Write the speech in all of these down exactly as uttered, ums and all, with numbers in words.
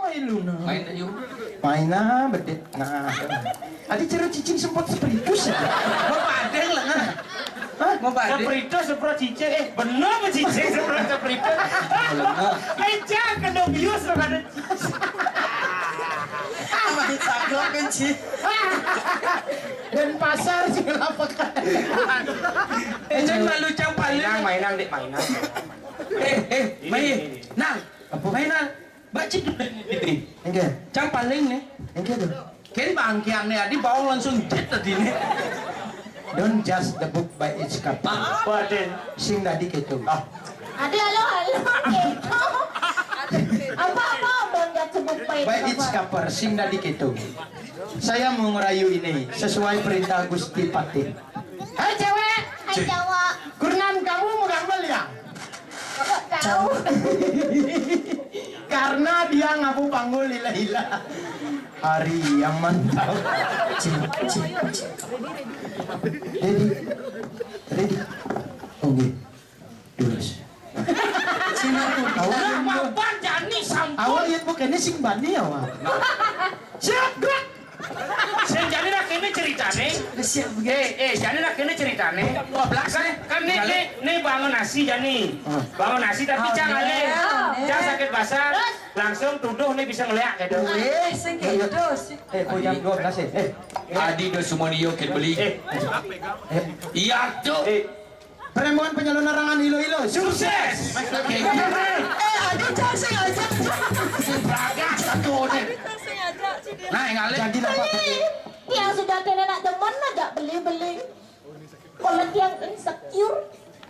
Ayo, Luna. Main ayo. Main, nah, bedit. Nah. Adi cara cicing semprot spiritus ya? Mau padeng lah, nah. Hah? Mau padeng. Spiritus, semprot cicing. Eh, bener apa cicing, semprot spiritus? Mau lengah. Eh, jangan kena bius lah, ada cicing. Main sablon kan, Ci? Dan pasar juga lapak. Eh, jangan malu, cang paling. Mainan, mainan, Dek, mainan. Eh, eh, main. Nang, apa mainan? Bacit dulu ini. Enggak. Cang paling nih. Enggak tuh. Ken bangkiang nih, adi bawang langsung jet tadi nih. Don't judge the book by its cover. Apa deh? Sing dadi keto. Ah. Ada, halo, halo, keto. Apa, apa, don't judge the book by its cover. By its cover, sing dadi keto. Saya mau ngerayu ini sesuai perintah Gusti Patih. Hai cewek. Hai cowok. Kurenan kamu megang bel ya? Kok tahu? Karena dia ngaku panggul lila-lila. Hari yang mantap. Cing, cing, cing. Ready? Ready? Oke. Terus. Cina tuh tahu. Lah, mapan jani sampun. Awal lihat bukannya sing bani awal. Siap, gerak. Sing jani lah kene ceritane. Siap, siap, begitu. Eh, eh, jani lah kene ceritane. Dua belas, kan, eh. Kan nih, nih, nih bangun nasi jani. Ah. Bangun nasi tapi cang ale. Cang sakit basah. Terus? Langsung tuduh nih bisa ngeliak gitu. Weh, sing gitu sih. Eh, kok jam dua belas ya? Eh. Adi do semua dio ket beli. Eh. Eh. Iya tuh. Eh. Perempuan penyalon larangan ilo-ilo. Sukses. Sukses. Eh, ada cang sengaja. Si Braga satu nih. Nah, yang ale. Jadi apa tadi? Tiang sudah kena nak demen aja beli-beli. Kalau tiang insecure.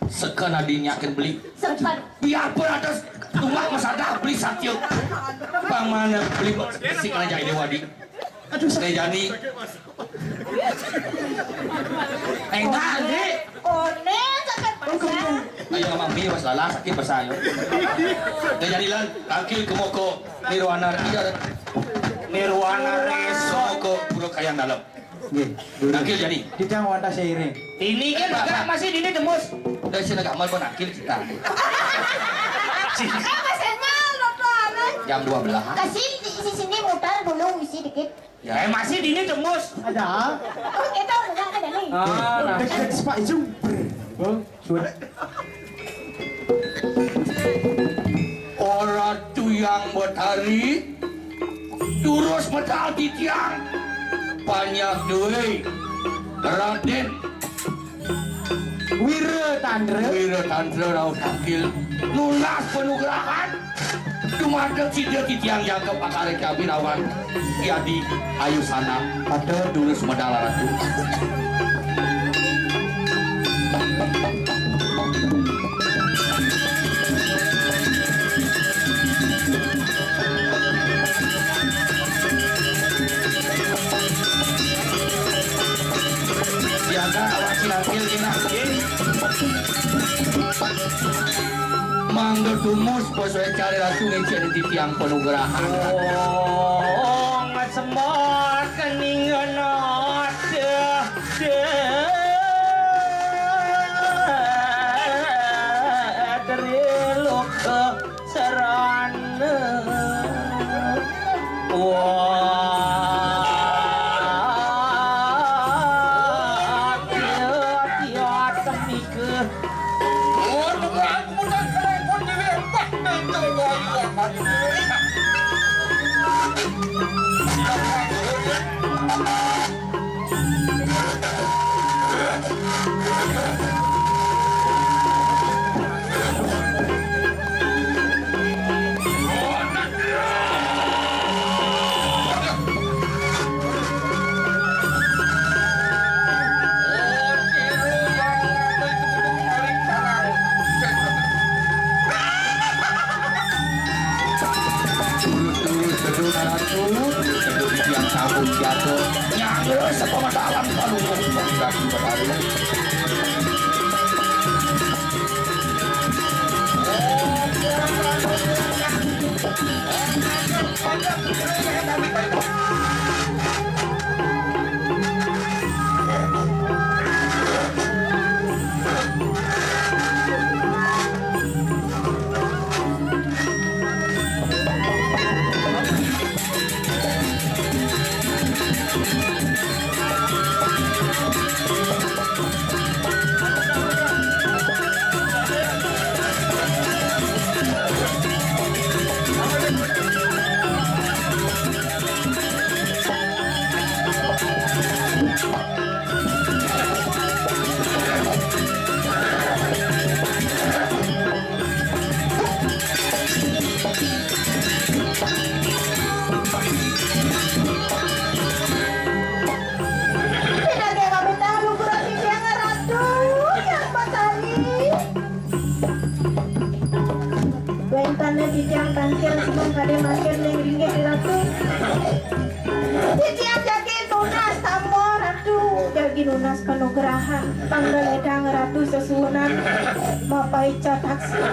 Sekan adinya kan beli. Sekan. Biar pun ada tumbak masadah beli satu. Bang mana beli besi kena jadi wadi. Aduh, saya jadi. Enggak, Dek. One, sakit basah. Ayo, mami, masalah sakit basah, ayo. Nggak jadi lan, tangkil ke moko. Nirwana, iya. Nirwana reso ke pulau kayang dalam. Nggih. Tangkil jadi. Kita mau antar seiring. Ini kan agak masih ini tembus. Dari sini agak mau nangkil kita. Eh, masih nyalon tuh, Alan. Jam dua belas. Kasih di sini mutar dulu, isi dikit. Ya. Eh, masih dini tembus. Ada. Oh, kita udah ada nih. Ah, nah. Deket sepak itu. Oh, sudah. Ora tuyang betari, terus medal titiang. Banyak duit. Raden. Wira Tandra. Wira Tandra rauh tangkil. Nunas penugrahan. Dumadeg sida titiang jangkep akare kabirawan. Yadi ayu sana. Pada durus medal ratu. Siaga awak si Angkil kena. Mangga tumus posoe cari ratu ngecek di tiang penugrahan. Oh, ngesemot keningan ada. Dari luka serana. Wah, dia, dia temike. Turus-turus gedung ratu, gedung tiang tabung jatuh. Nyangga sepemadalan palu. Kira cuma kadé makin ning ringgit di Ratu. Titiang jagi nunas tamba Ratu, jagi nunas panugrahan. Pangga ledang Ratu sesuunan mapaica taksih.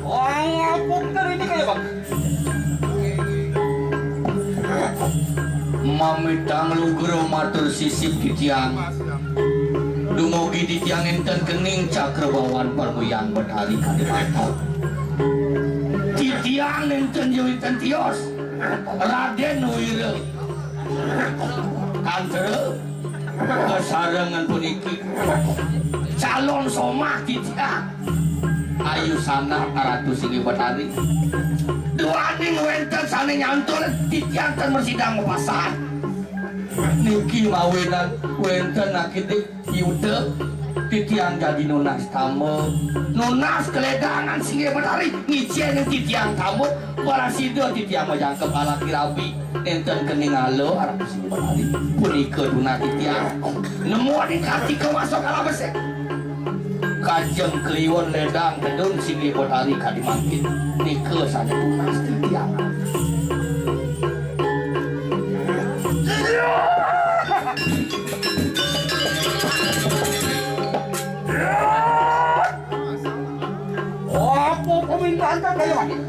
Wah, ngapuk dari ini kayak, Bang. Mamitang lugra matur sisip titiang. Dumugi titiang énten kening Cakrabawan Parmuyang Betari Kalimantan. Titiang nénten juwita tios. Radén Wira Kantara kasarengan puniki calon somah titiang. Ayu sanak Ratu Singgih Betari. Duaning wénten sané nyantul titiang ten mresidang mapasan. Niki mawinan wénten akidik yuda titiang jagi nunas tamba. Nunas kaledangan Singgih Betari ngicén titiang tamba. Prasida titiang majangkep alaki rabi. Nénten kening ala Ratu Singgih Betari. Punika tunah titiang. Nemu adi katika masuk alam besik. Kajeng kliwon ledang tedun Singgih Betari kadi mangkin. Nika sané tunas titiang. Apa pamintaan kaya mangkin?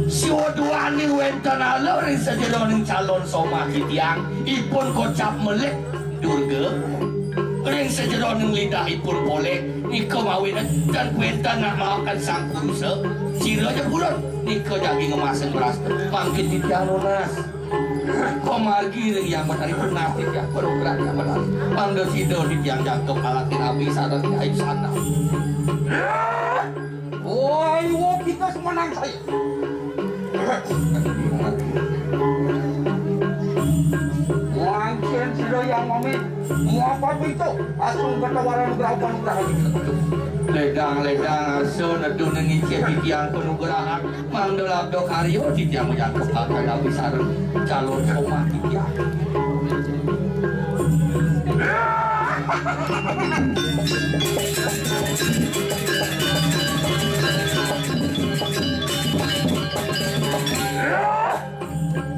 Siwa duaning wénten ala ring sajeroning calon somah titiang, ipun kocap melih Durga. Ring sajeroning lidahipun polih, nika mawinan ten wénten nak mawakan sang purusa, sira ja purun, nika jagi ngemasang brasta, mangkin titiang nunas. Pamargi ring Hyang Betari, punapi titiang, panugrahan Hyang Betari. Mangda sida titiang jangkep alaki rabi sareng ayu sanak. Woi, wo, kita semenang saya. Wangcén sira Hyang Mami, muapa pitu, asung ketawaran nugraha panugrahan. Ledang-ledang asa nedun ngicih titiang panugrahan, mangda labda karya titiang majangkep kakang abdi sareng calon somah titiang.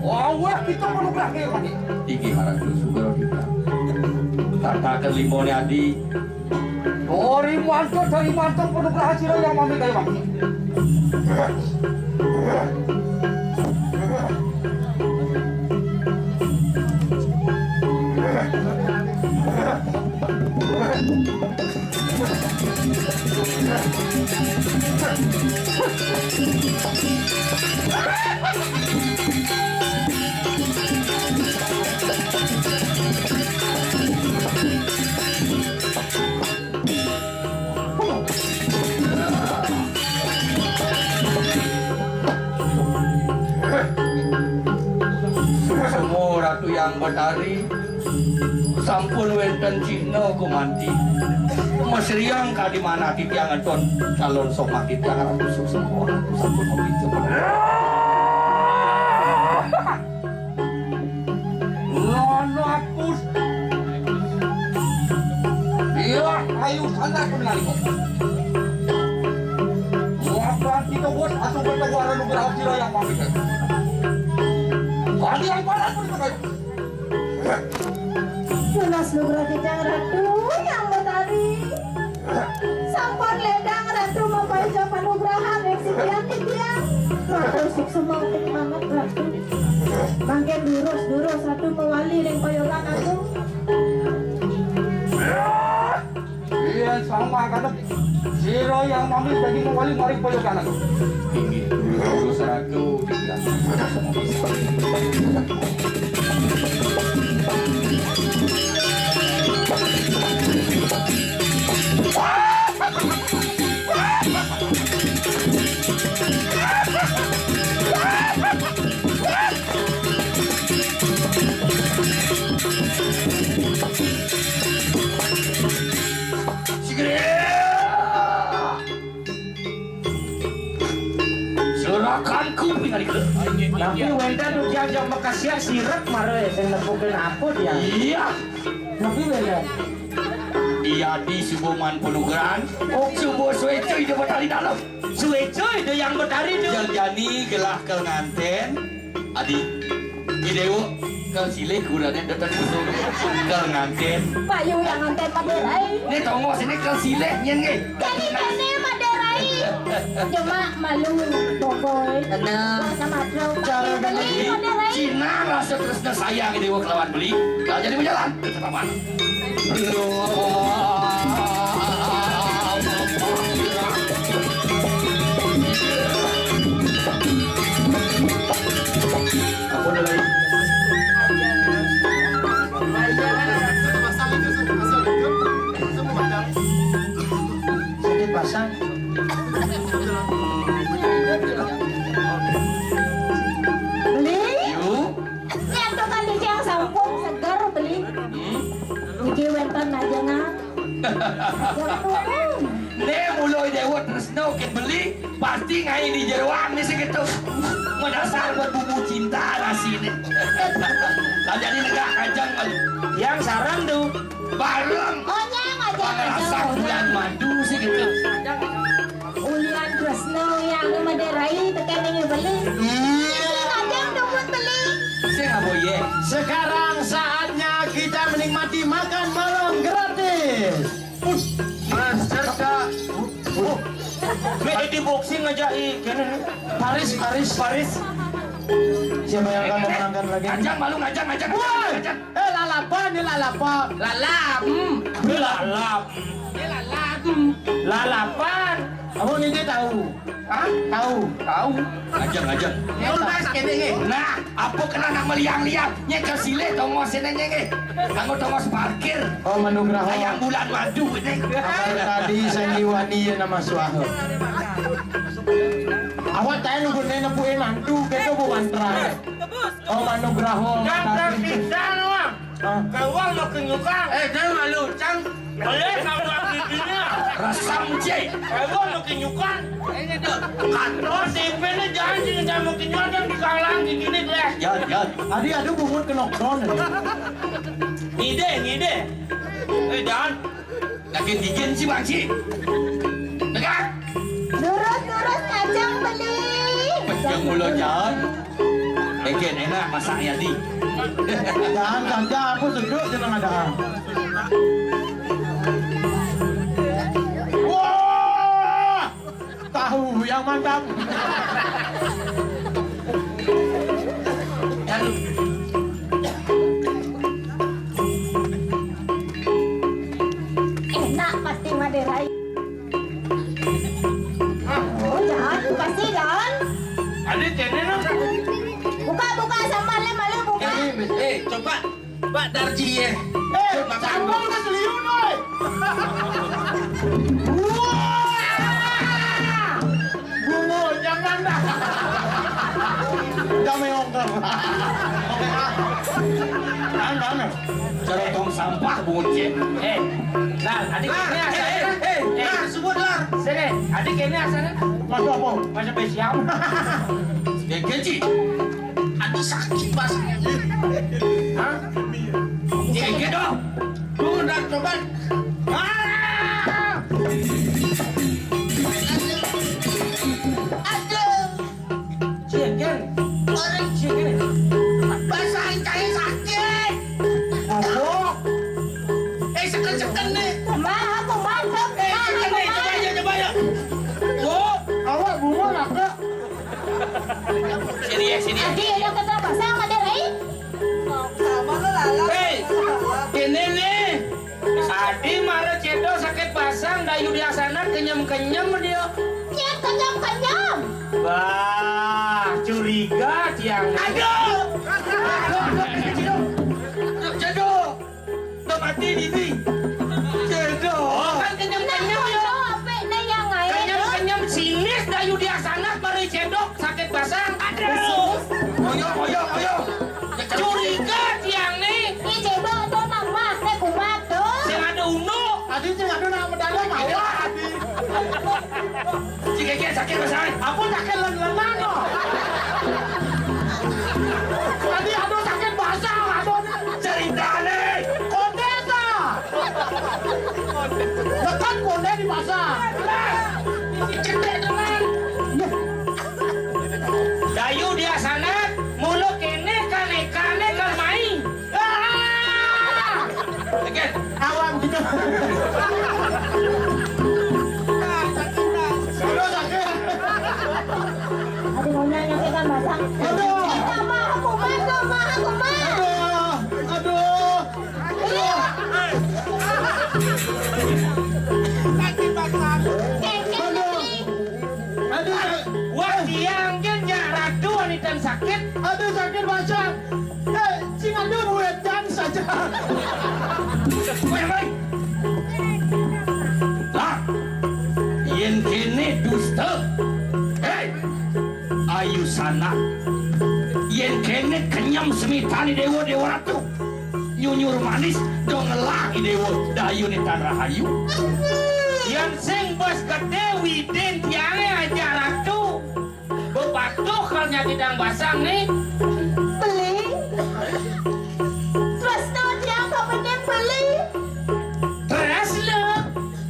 Wah, kita panugrahan. Inggih, Ratu Sugra. Tataken limone adi. Dari mantuk, dari mantuk panugrahan sira yang mami kaya mami. Semua Ratu Yang Betari, sampun wenten cihna gumanti. Masriang kadi manah titiang antuk calon somah titiang Ratu Suksma. Sampun mawinca. Nono apus. Iya, ayu sangat menari. Muapan kita buat asuh berteguh nugraha sira yang pamit. Kadi yang panas pun itu kayu. Tunas nugraha titiang Ratu Yang Betari. Sampun ledang Ratu mapaica panugrahan ring titiang. Matur suksma ring manget Ratu. Mangkin durus-durus Ratu mawali ring payogan Agung. Iya, sama kadep. Sira yang mami dadi mawali maring payogan Agung. Inggih, durus Ratu. Serakanku pinarika. Tapi wénten titiang jam makasiat sirep mara sing nepukin apa, Dian? Iya. Tapi wénten. Iya di suba maan panugrahan. Oh, suba suéca Ida Betari Dalem. Suéca Ida Hyang Betari tu. Jang jani gelah kel nganten. Adi, Ida Déwa, kel silih kuburanné dateng kusum. Kel nganten. Payu yang nganten Madé Rai. Né tongos ini kel silih nyén nggih. Jadi kéné Madé Rai. Cuma malu, Boboy. Bener. Sama Tru. Cara beli. Madé Rai. Cina rasa tresna sayang Ida Déwa kelawan beli. Kalau jadi berjalan, tetap aman. Sakit pasang. Beli? Yu? Nyantukan di tiang sampung seger, Beli. Hmm? Niki wénten ajengan. Né mula Déwa tresna ké beli, pasti ngai di jeroan né sing kéto. Madasar buat bumbu cinta rasiné. Lah jadi negak ajeng kali. Yang sareng tu. Bareng. Oh, nyang ajeng. Pangrasa bulan madu sing kéto. Ulian tresna yang Madé Rai tekén ning Beli. Iya. Ajeng dumun Beli. Sing apa yé? Sekarang saatnya kita menikmati makan malam gratis. Master Kak. Wih, ini boxing aja i kéné nih. Paris, Paris, Paris. Siapa yang akan memenangkan lagi? Ajang malu ngajang, ajang, woi! Ajang. Eh, lalapan, ini lalapan. Lalap. Hmm. Lalap. Ini lalap. Hmm. Lalapan. Abang ini tahu. Hah? Tahu. Tahu. Ajang, ajang. Nah, apa kena nak meliang-liang? Nyé ké silih tongos ini nyé nggih. Kanggo tongos parkir. Oh, manugraha. Ayam bulan madu ini. Apa tadi sandiwani ya nama suara. Awak tahu nunggu nenek puin mantu, kita bukan terang. Oh, manugraha. Jangan kita doang. Keluar makin nyukang. Eh, jangan malu, cang. Boleh kamu giginya. Asam, Cik. Emang mau kenyukan? Kantor T P-nya jangan sih, jangan mau kenyukan, jangan dikalang di sini, Blas. Ya, ya. Adi, aduh, bungut kena kron. Ngide, ngide. Eh, jangan. Lagi bikin sih, Bang, sih. Tegak. Lurus, lurus, kacang beli. Panjang mulut, jangan. Bikin enak masak ya, Di. Jangan, jangan, jangan, aku sejuk, jangan ada. Wah! Tahu yang mantap. Enak pasti Madera. Oh, jangan, pasti, jangan. Ada channel, no? Buka, buka, sambalnya malu, buka. Eh, eh, coba. Pak Darji, ya. Eh, makan. Sambal ke seliun, oi. Wah! Bungo, jangan dah. Damai ongkar. Oke, ah. Tahan, tahan. Cara tong sampah, bocil. Eh, Lar, adik ini asal. Eh, eh, eh, Lar, sebut, Lar. Sini, adik ini asal. Masuk apa? Masuk besiam. Dia kecil. Aduh, sakit basahnya. Hah? Gege dong. Tuh, udah coba. Ah! Aduh. Cieken. Orang cieken. Basah cai sakit. Aduh. Eh, seken-seken nih. Mah, aku mantap. Eh, seken nih, coba aja, coba aja. Tuh. Awak bunga lah, Kak. Sini ya, sini ya. Adi, ada kata apa? Sama deh, Rai. Hei, kene nih. Adi mara cedo sakit basang, dayu dia sana kenyem-kenyem dia. Nyet kenyem-kenyem. Wah, curiga tiang. Aduh. Aduh, aduh, aduh, aduh. Aduh, cedo. Udah mati ini. Cedo. Oh, kan kenyem-kenyem ya. Apa nih yang lain? Kenyem-kenyem sinis dayu dia sana mari cedok sakit basang. Aduh. Oyo, oyo, oyo. Curiga tiang nih. Ini coba tuh nambah, nih kumat tuh. Sing ada unu. Tadi sing ada nak medalnya mawar tadi. Cik Keke sakit basang. Apa sakit len-lenan, no? Tadi ada sakit basang, ada ceritane. Konde ta? Tekan konde di pasar. Cedek tenan. Dayu dia sana, mulu kene kane-kane kan main. Ah! Again. Awam gitu. Aduh, sakit. Aduh, ngomongnya kita basah. Aduh. Kita mah aku masuk, mah aku mah. Aduh, aduh. Aduh. Keke. Aduh. Aduh. Wah, tiang kan jak ratu wanita sakit. Aduh, sakit basah. Eh, sing ada buetan saja. Weh, weh. Lah, yen kene dusta. Hei, ayu sanak. Yen kene kenyem semitane dewa, dewa ratu. Nyunyur manis, dong ngelah dewa, dayu ni tan rahayu. Yen sing bos gede, widin tiange aja ratu. Bepatuh kal nyaki dang basang nih. Beli. Terus tuh dia kamu beli. Terus lo.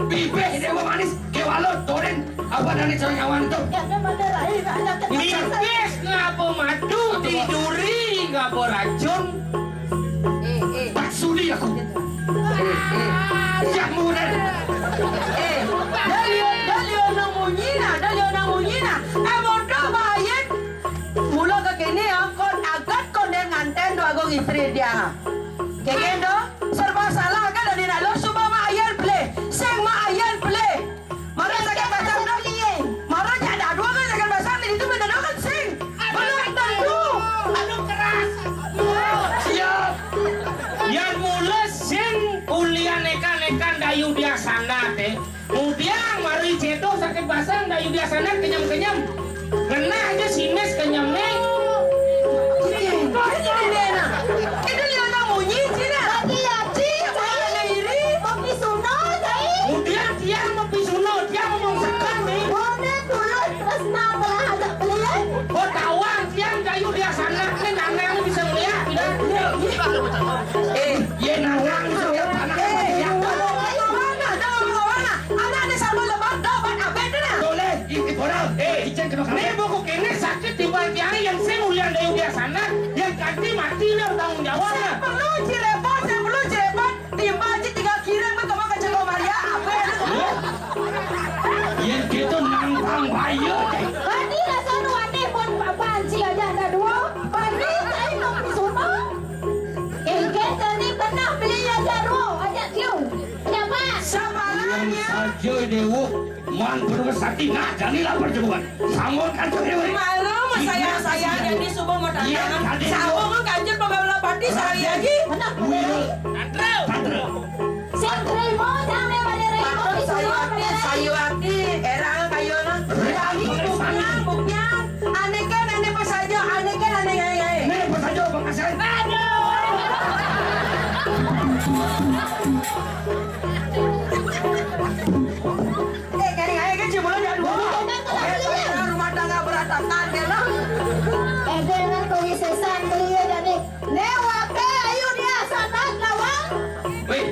Bibih dewa manis, kewalo toren. Apa dane cara nyawan tuh? Ya, kan ada lain, ada kecil. Bibih ngapa madu, tiduri ngapa racun. Eh, eh. Pak Sudi aku. Eh, eh. Siap murid. Eh, dalio, dalio nang munyina, dalio nang munyina. Eh, bodoh bahayen. Mula ke kene angkot agat konden nganten do agung istri dia. Kegen do, serba salah kan dari nak lo suba mak ayen pelih. Sing mak ayen pelih. Mara sakit basang dah. Mara jak dah dua kan sakit basang ni itu benda dah kan sing. Belum tentu. Aduh keras. Siap. Yang mula sing ulian nekan-nekan dayu dia sana teh. Kemudian mari cedo sakit basang dayu dia sana kenyam-kenyam. Kena aja sinis kenyam nih. Itu dia nak. Itu dia nak munyi sini. Lagi ya, Ci, saya iri. Kopi suno, saya. Kemudian dia mau pisu Saja dewa, man penuh sakti, nah, jani lapar jagoan. Sambung kancil dewa. Malu, sayang, sayang, jadi subuh mau tantangan. Iya, tadi sambung kancil pembawa pati, sari lagi. Wira. Tantra. Tantra. Sing trimo, jangan pada rimo, patut sayu ati, sayu ati, erang kayuna. Erang, ini buktian, buktian. Ane kan, ane pas aja, ane kan, ane ngai, ngai. Nih, pas aja, Bang Hasan. Aduh. Eh, kari ngai kan cuma ada dua. Rumah tangga berantakan, ya, lah. Eh, dengan kewisesan, beliau jadi. Né waké ayu dia sanad lawang. Wéh,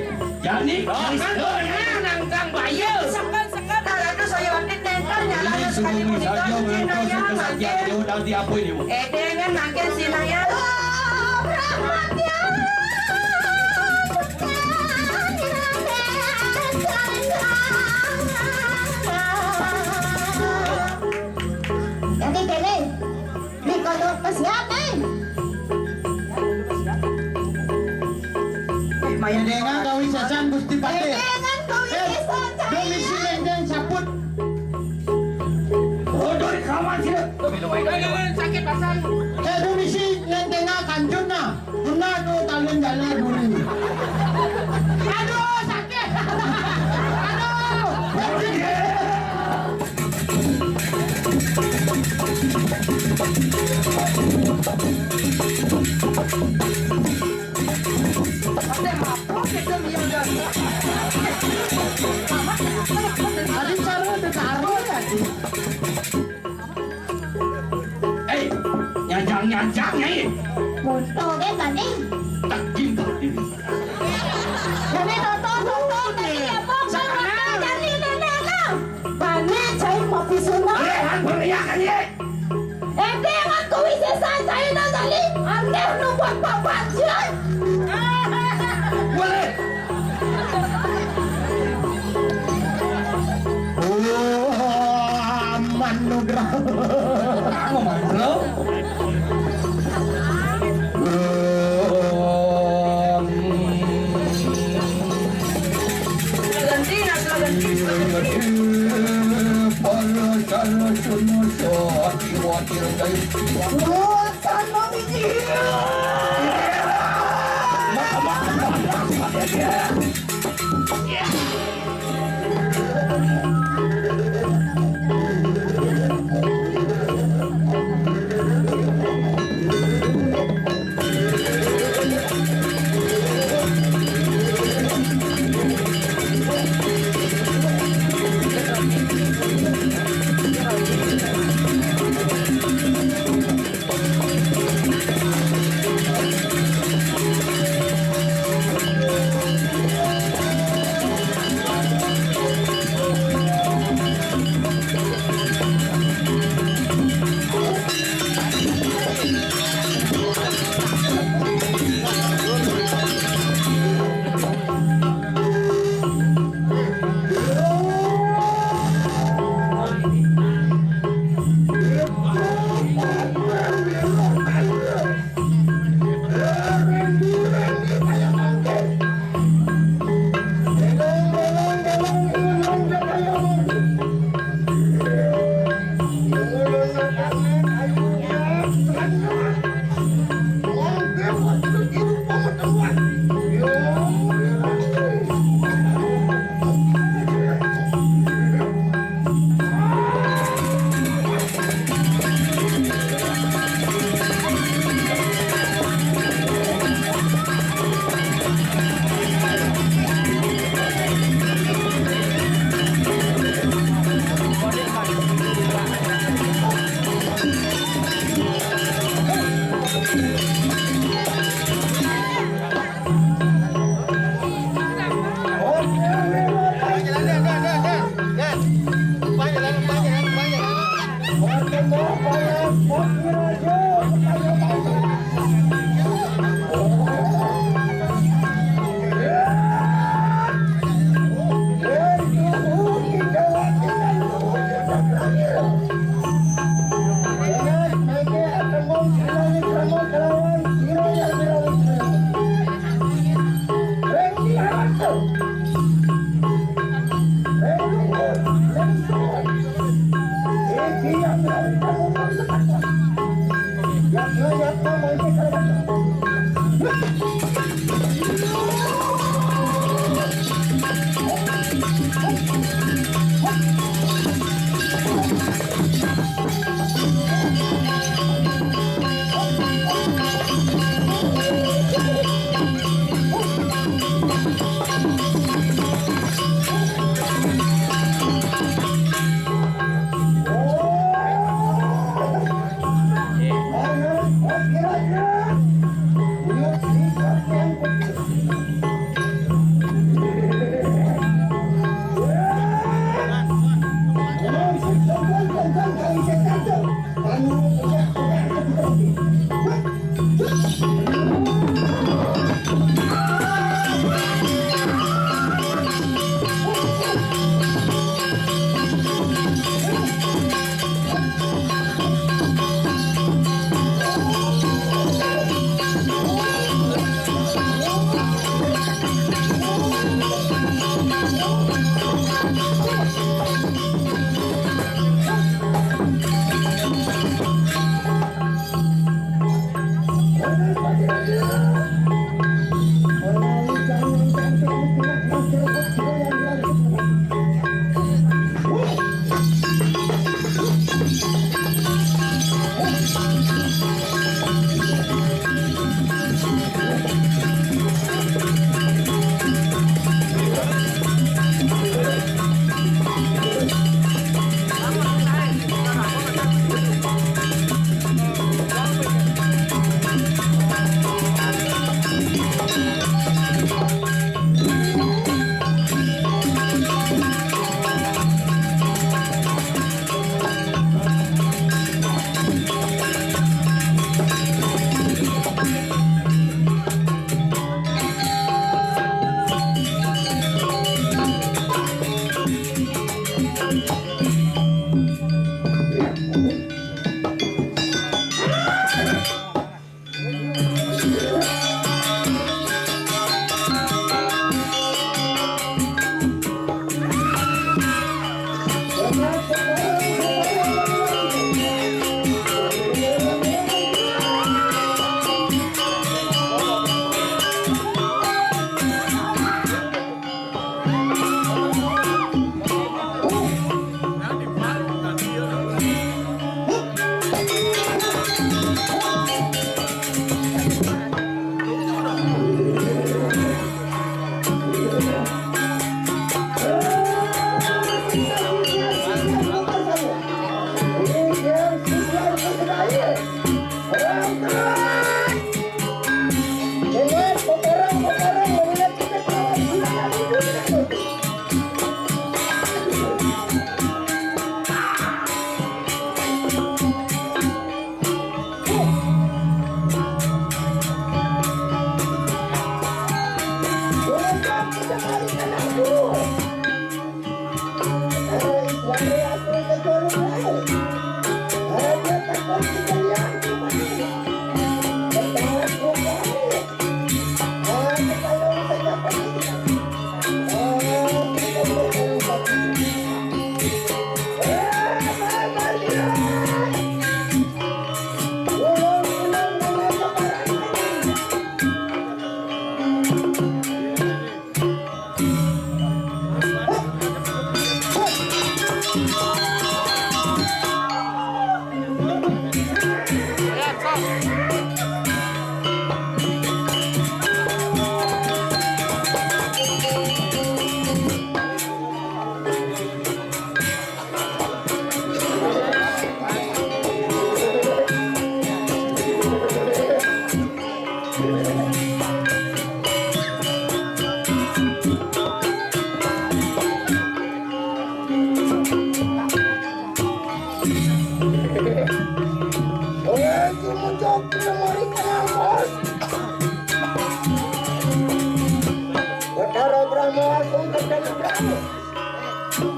jani. Oh, kan, nang kang bayu. Sekat, sekat, arado saya waké néntar nyala sekali punika, Sinaya mangkin. Édéngan mangkin Sinaya. Oh, rahmat ya. Jadi kéné. Di kono pesiat, eh. Édéngan kawisésan Gusti Patih. Édéngan kawisésan, eh, cai. Domisi lénténg saput. Bodoh kawan sih. Sakit pasang. Eh, domisi lénténg kanjut nah. Pernah tuh talun jalan dulu. Aduh, sakit. Aduh. Tadi cara udah taruh tadi. Hei, nyajang-nyajang, hei. Moto ge tadi. Tak gimbal ini. Demi toto, toto, tadi apa? Sana. Jadi nenek lah. Bani cai kopi sunat. Lehan beriakan, ye. Ente amat kuwi sesa cai na tadi. Angkeh numpang papan, sian. Boleh. Oh, aman nugrah. Kamu mantel. Ganti, nah, ganti. Pala salah semua. Wakil dari. Wah, sama biji.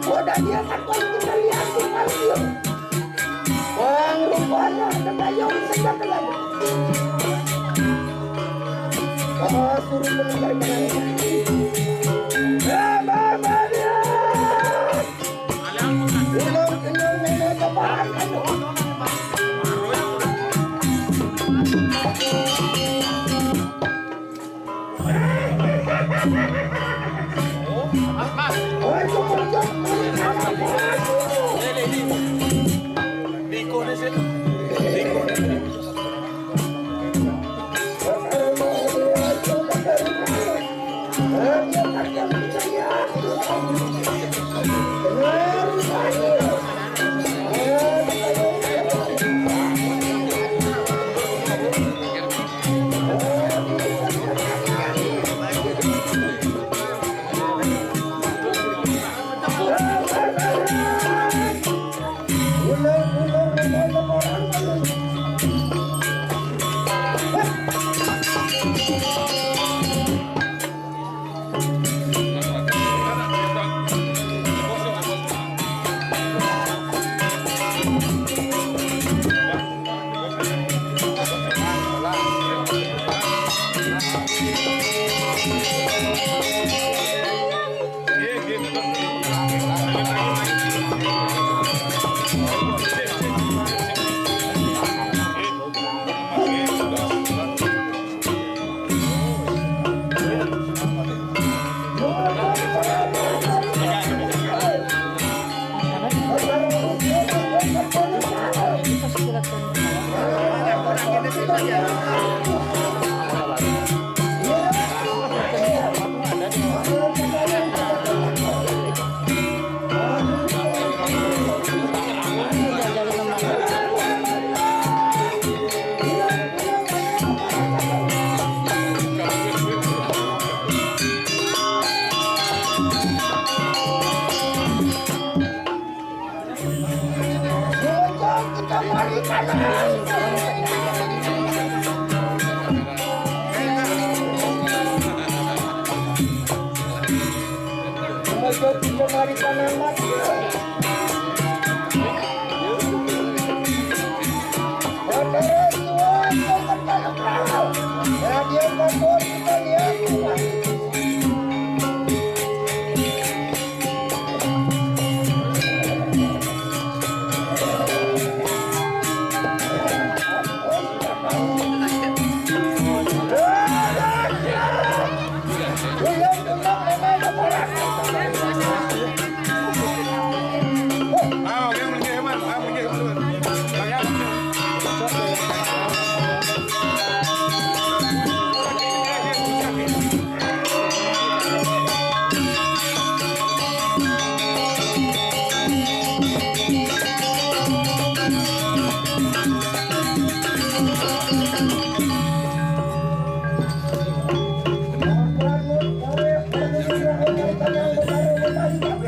Udah dia kan kita lihat tuh, Bang, rupanya ada dayung sebelah. Oh, suruh mendengarkan. Eh, Bang, Bang, ya. Ulang, ulang, nenek, kepala.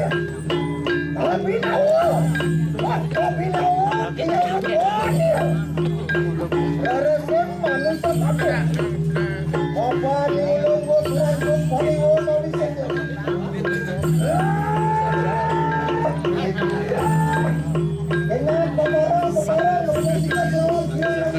Tapi nawa, tapi nawa, kaya nawa niya. Rarasang manusa pa. Apa ni ulong ko, surat ko, paliwo sa Vicente. Kanya, pamara, pamara, pamara, pamara,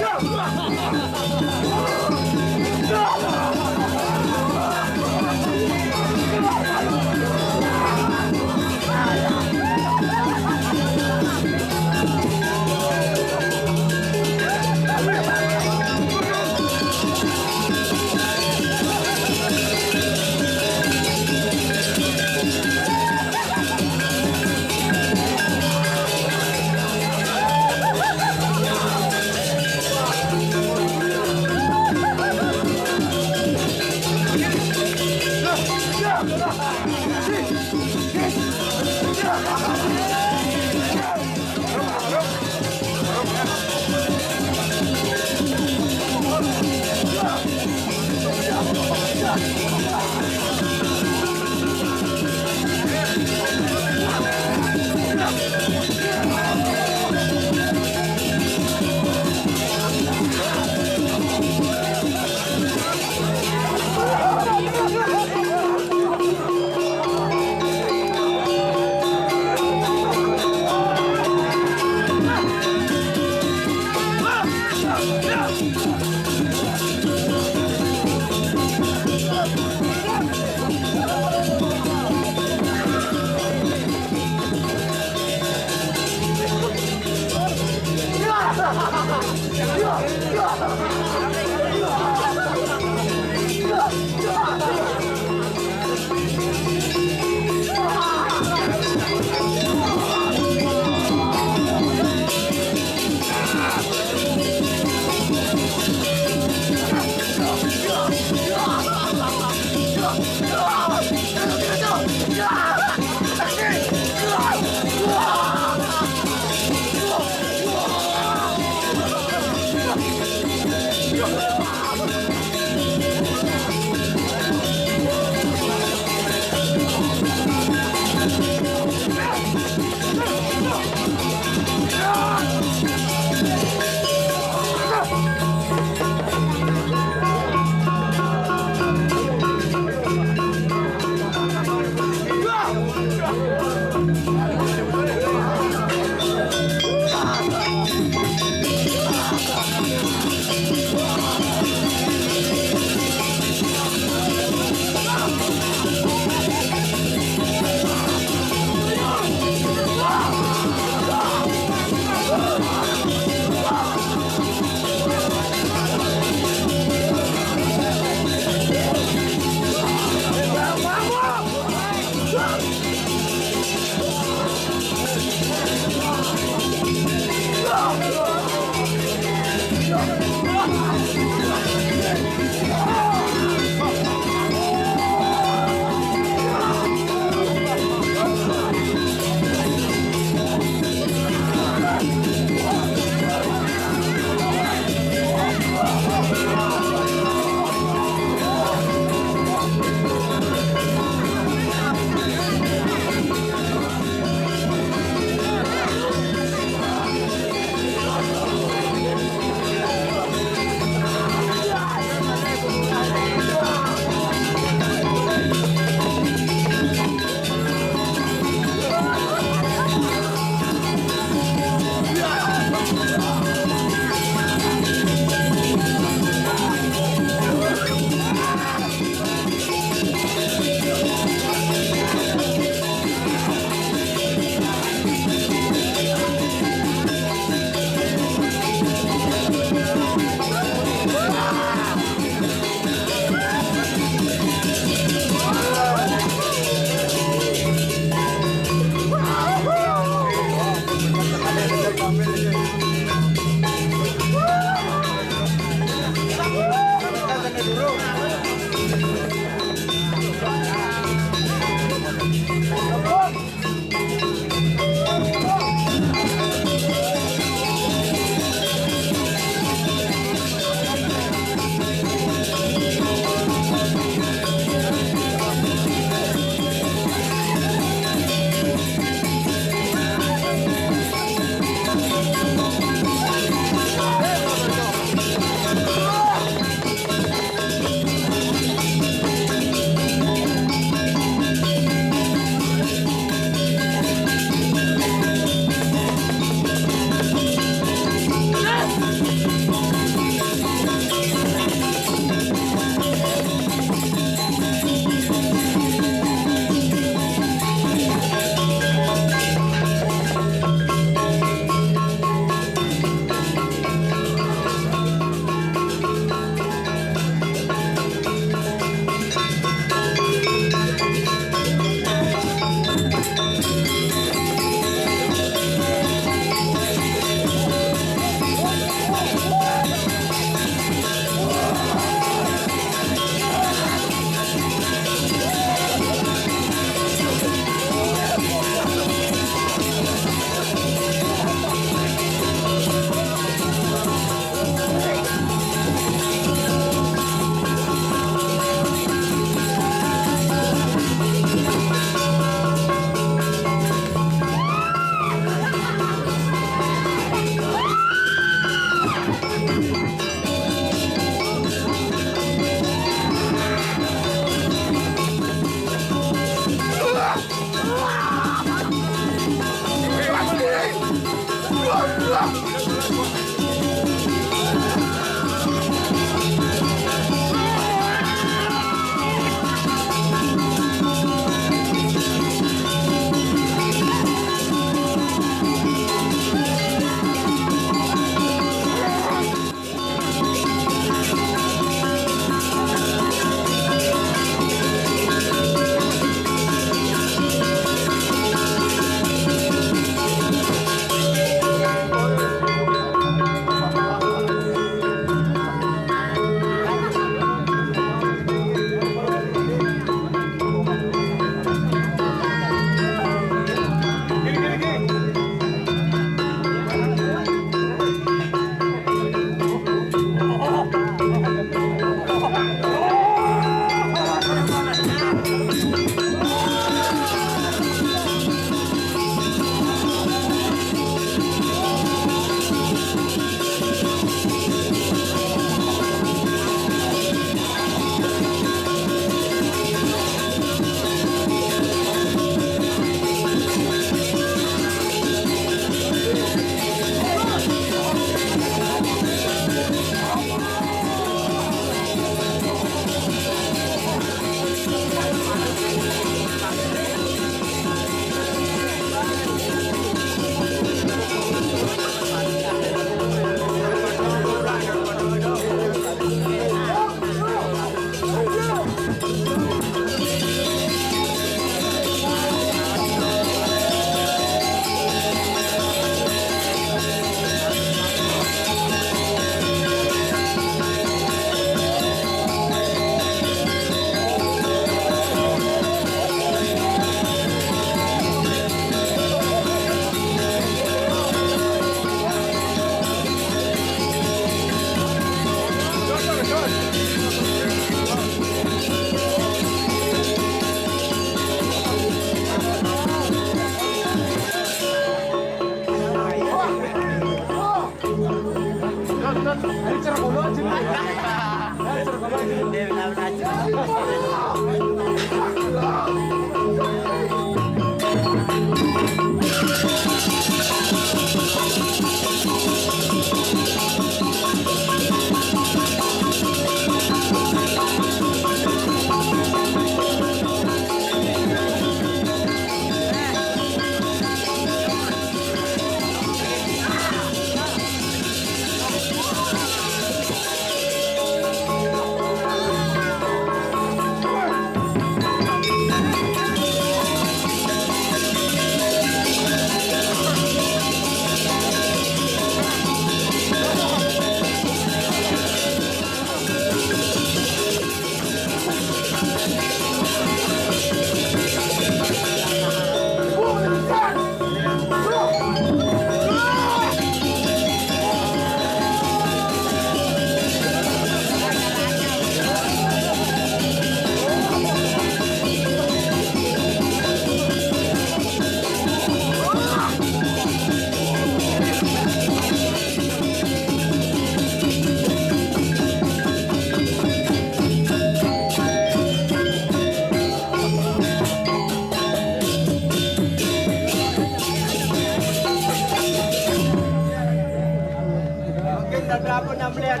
Berapa enam belas?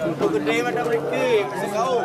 Itu gede macam itu, masih kau.